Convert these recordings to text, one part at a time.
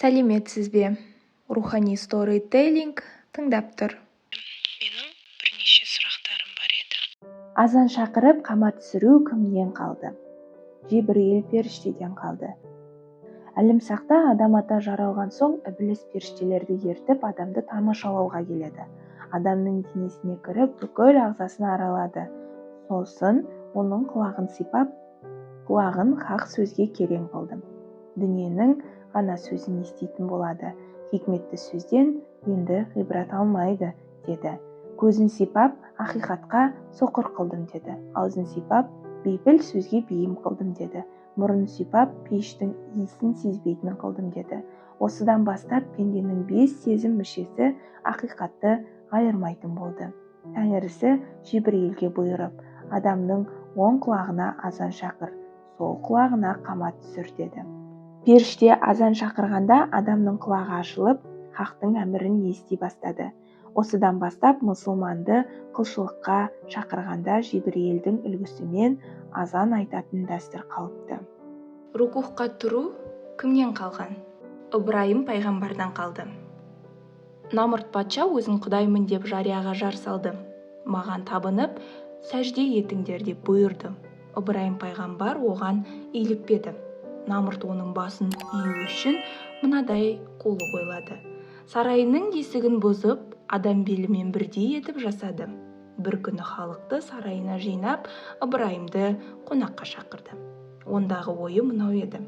Сәлеметсіз бе! Рухани сторителлинг тыңдап тұр. Менің бірнеше сұрақтарым бар еді. Азан шақырып, қамат түсіру кімнен қалды? Жебірейіл періштеден қалды. Әлімсақта Адам ата жаралған соң, Ібіліс періштелерді ертіп, адамды тамашалауға келеді. Адамның денесіне кіріп, бүкіл ағзасын аралады. Сосын оның құлағын сипап, құлағын хақ сөзге керең қылдым. Дүниенің ғана сөзін еститін болады. Хикметті сөзден енді ғибрат алмайды, деді. Көзін сипап, ақиқатқа соқыр қылдым, деді. Аузын сипап, бейпіл сөзге бейім қылдым, деді. Мұрнын сипап, пейіштің иісін сезбейтін қылдым, деді. Осыдан бастап пенденің бес сезім мүшесі ақиқатты айырмайтын болды. Тәңірісі Жебірейілге бұйырып, адамның оң құлағына азан шақыр, сол құлағына қамат түсір, деді. Періште азан шақырғанда адамның құлағы ашылып, хақтың әмірін ести бастады. Осыдан бастап мұсылманды құлшылыққа шақырғанда Жебірейілдің үлгісімен азан айтатын дәстүр қалыпты. Рукухқа тұру кімнен қалған? Ыбырайым пайғамбардан қалды. Намырт патша өзін құдаймын деп жарияға жар салды. Маған табынып, сәжде етіңдер деп бұйырды. Ыбырайым пайғамбар оған илікпеді. Намырт оның басын ию үшін мынадай қулық ойлады. Сарайының есігін бұзып, адам белімен бірдей етіп жасады. Бір күні халықты сарайына жинап, Ыбырайымды қонаққа шақырды. Ондағы ойы мынау еді: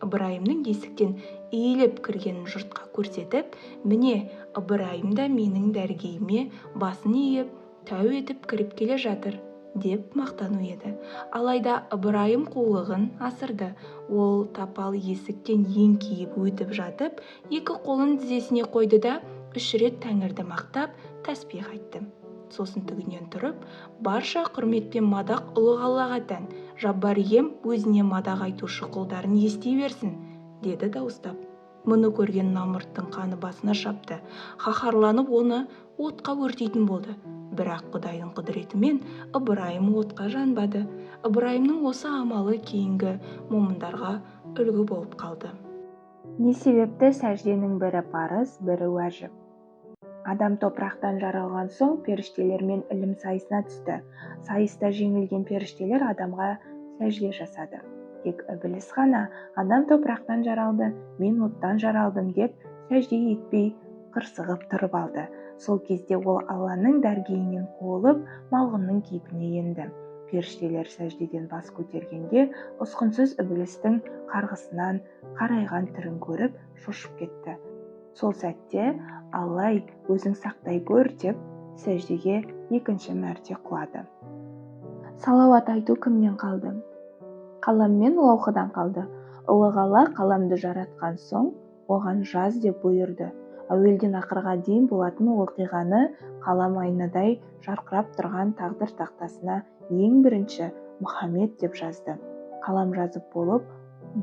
Ыбырайымның есіктен иіліп кіргенін жұртқа көрсетіп, міне, Ыбырайым да менің дәргейіме басын иіп, тәу етіп кіріп келе жатыр деп мақтану еді. Алайда Ыбырайым қулығын асырды. Ол тапал есіктен еңкейіп өтіп жатып, екі қолын тізесіне қойды да, үш рет тәңірді мақтап, тәсбих айтты. Сосын тігінен тұрып, барша құрмет пен мадақ ұлық Аллаға тән, Жаббар ием өзіне мадақ айтушы құлдарын ести берсін, деді дауыстап. Мұны көрген Намырттың қаны басына шапты. Қаһарланып, оны отқа өртейтін болды. Бірақ Құдайдың құдіретімен Ыбырайым отқа жанбады. Ыбырайымның осы амалы кейінгі момындарға үлгі болып қалды. Не себепті сәжденің бірі парыз, бірі уәжіп? Адам топырақтан жаралған соң періштелермен ілім сайысына түсті. Сайыста жеңілген періштелер адамға сәжде жасады. Тек Ібіліс ғана адам топырақтан жаралды, мен оттан жаралдым деп сәжде етпей қырсығып тұрып алды. Сол кезде ол Алланың дәргейінен қуылып, малғұнның кейпіне енді. Періштелер сәждеден бас көтергенде ұсқынсыз Ібілістің қарғысынан қарайған түрін көріп, шошып кетті. Сол сәтте Аллай, өзің сақтай көр деп сәждеге екінші мәрте құлады. Салауат айту кімнен қалды? Қалам мен лаухыдан қалды. Ұлық Алла қаламды жаратқан соң, оған жаз деп бұйырды. Әуелден ақырға дейін болатын оқиғаны қалам айнадай жарқырап тұрған тағдыр тақтасына ең бірінші Мұхаммед деп жазды. Қалам жазып болып,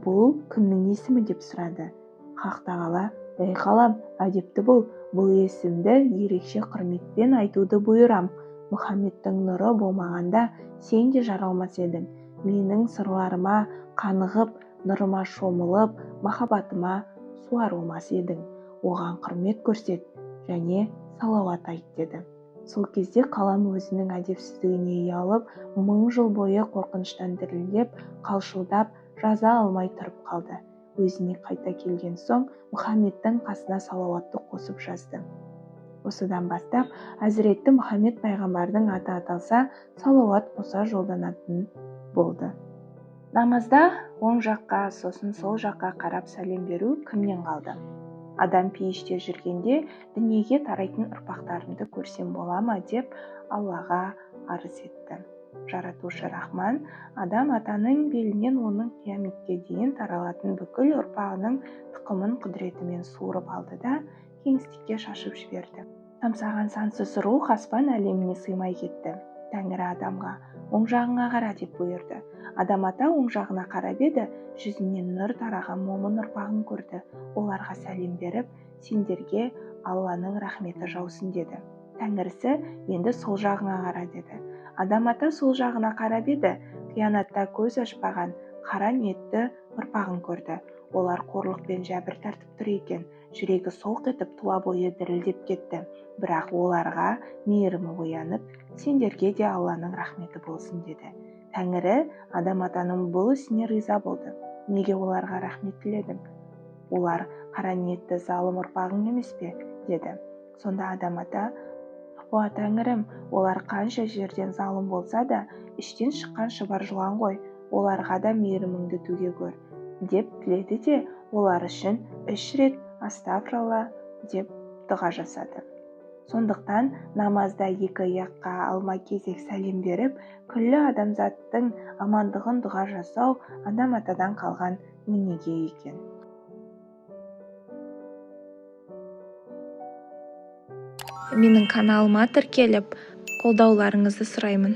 бұл кімнің есімі деп сұрады. Хақ тағала, ей қалам, әдепті бол, бұл есімді ерекше құрметпен айтуды бұйырам. Мұхаммедтің нұры болмағанда сен де жаралмас едің. Менің сырларыма қанығып, нұрыма шомылып, махаббатыма суарылмас едің. Оған құрмет көрсет және салауат айт, деді. Сол кезде қалам өзінің әдепсіздігіне ұялып, 1000 жыл бойы қорқыныштан дірілдеп, қалшылдап, жаза алмай тұрып қалды. Өзіне қайта келген соң Мұхаммедтің қасына салауатты қосып жазды. Осыдан бастап әзіретті Мұхаммед пайғамбардың аты аталса, салауат қоса жолданатын болды. Намазда оң жаққа, сосын сол жаққа қарап сәлем беру кімнен қалды? Адам пейіште жүргенде дүниеге тарайтын ұрпақтарымды көрсем бола ма деп Аллаға арыз етті. Жаратушы Рахман Адам атаның белінен оның қияметке дейін таралатын бүкіл ұрпағының тұқымын құдіретімен суырып алды да, кеңістікке шашып жіберді. Самсаған сансыз рух аспан әлеміне сыймай кетті. Тәңірі адамға оң жағыңа қара деп бұйырды. Адам ата оң жағына қарап еді, жүзінен нұр тараған момын ұрпағын көрді. Оларға сәлем беріп, сендерге Алланың рахметі жаусын, деді. Тәңірісі енді сол жағыңа қара деді. Адам ата сол жағына қарап еді, қиянатта көз ашпаған қара ниетті ұрпағын көрді. Олар қорлық пен жәбір тартып тұр екен. Жүрегі солқ етіп, тұла бойы дірілдеп кетті. Бірақ оларға мейірімі оянып, сендерге де Алланың рахметі болсын деді. Тәңірі Адам атаның бұл ісіне риза болды. Неге оларға рахмет тіледің? Олар қара ниетті залым ұрпағың емес пе? Деді. Сонда Адам ата: «Уа, Тәңірім, олар қанша жерден залым болса да, іштен шыққан шұбар жылан ғой, оларға да мейіріміңді төге көр», деп тіледі де, олар үшін 3 рет астафыралла деп дұға жасады. Сондықтан намазда екі иаққа алма-кезек сәлем беріп, күллі адамзаттың амандығын дұға жасау Адам атадан қалған өнеге екен. Менің каналыма тіркеліп, қолдауларыңызды сұраймын.